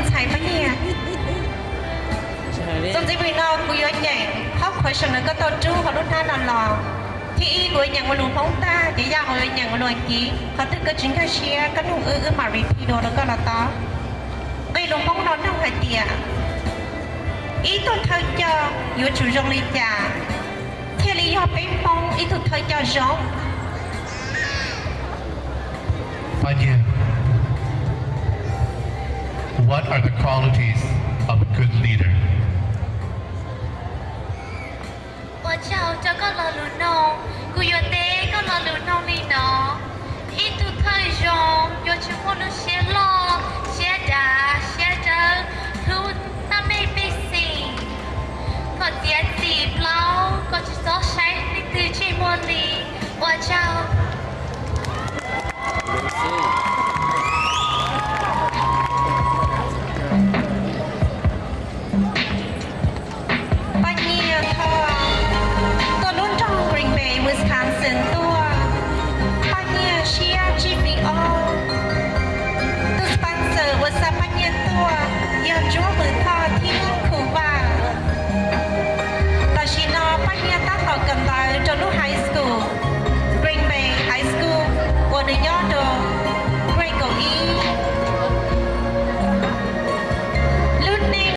Txhais pab niag. Txuas ntxiv mus no kuv yuav nyeem qhov question uas koj tau rub hauv lub hnab no los. Thib ib, kuv yuav nyeem ua lus Hmoob tag, ces yog kuv yuav nyeem ua lus Askiv. Qhov twg koj tsis nkag siab koj nug wb, wb mam repeat dua rau koj los tau. Nqe lus Hmoob no nug hais tias, ib tug thawj coj yuav tsum zoo li cas thiaj li yog peb Hmoob ib tug thawj coj zoo? Paj Nyiag, what are the qualities of a good leader? Ua tsaug rau koj lo lus noog. Kuv yuav teb koj lo lus noog li no: ib tug thawj zoo yuav tsum muaj lub siab loj,